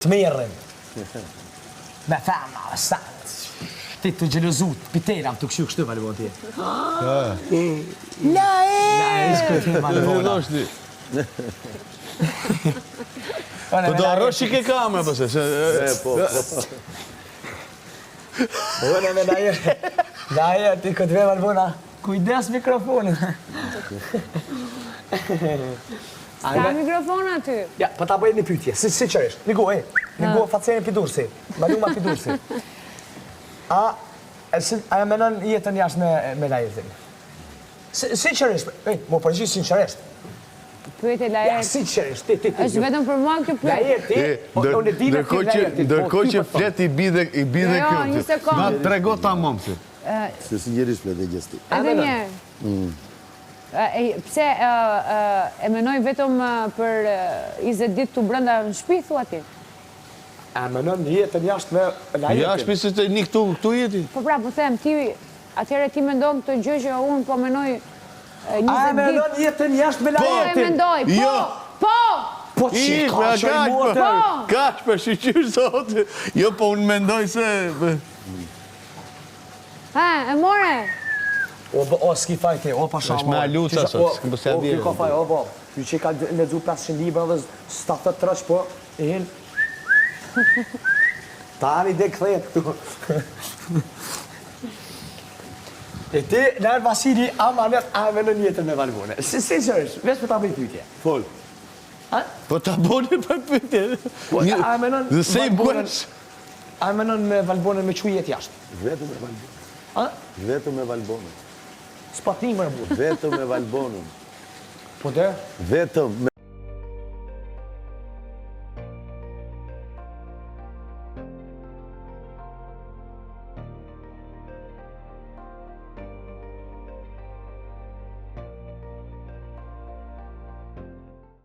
Tmerrin. Me femna, sa. Ti të xhelozu, të pitela, të kështu kështu Valbona ti. La e! La e, shkoj ti Valbona. Po do harrosh që ke kamera, po se... Po, po. Unë me Laer, Laer, ti këtë ve Valbona, kujdes mikrofonin. Ka mikrofon aty. Ja, po ta bëj një pyetje, si sinqerisht. Një gojë, një gojë faceni pidursi, maluma pidursi. A e si a e menon jetën jashtë me me Laertin? Si sinqerisht, ej, m'u përgjigj sinqerisht. Pyetje Laert. Ja, sinqerisht, ti ti ti. Është vetëm për mua kjo pyetje. Laerti, po unë e di me ti Laerti. Po, ndërkohë që flet i bi dhe i bi dhe jo, kjo. Jo, një sekondë. Na trego tamam si. Se sinqerisht flet e gjesti. Edhe një herë. Mm. Pse e menoj vetëm për 20 ditë këtu brenda në shtëpi thua ti? E menon jetën jashtë me Laertin. Jashtë mi se të një këtu, këtu jeti. Po pra, po them, ti atëherë ti mendon këtë gjë që unë po menoj 20 ditë. A e menon jetën jashtë me Laertin? Po e mendoj, po, jo. po! Po që ka pra, që i mua të? Po! Kaq, për shyqyr zotit. Jo, po unë mendoj se... Ha, e more! O, bë, o, s'ki faj ti, o, pasha Është me aluca sot, s'kem po s'ja O, ky ka faj, o, bo, ky që ka lexu 500 libra dhe s'ta thot troç, po, e hin. Tani dhe kthehet këtu. E ti, Laert Vasili, amanet, a e menon jetën me Valbonën. Si, sinqerisht, veç për ta bëj pyetje. Fol. A? Po ta boni për pyetje. Po, a e menon The same Valbonën, question. a e menon me Valbonën me çu jetë jashtë? Vetëm me Valbonën. A? Vetëm me Valbonën. S'pa të një mërë burë. Vetëm me Valbonën. Po de? Vetëm me...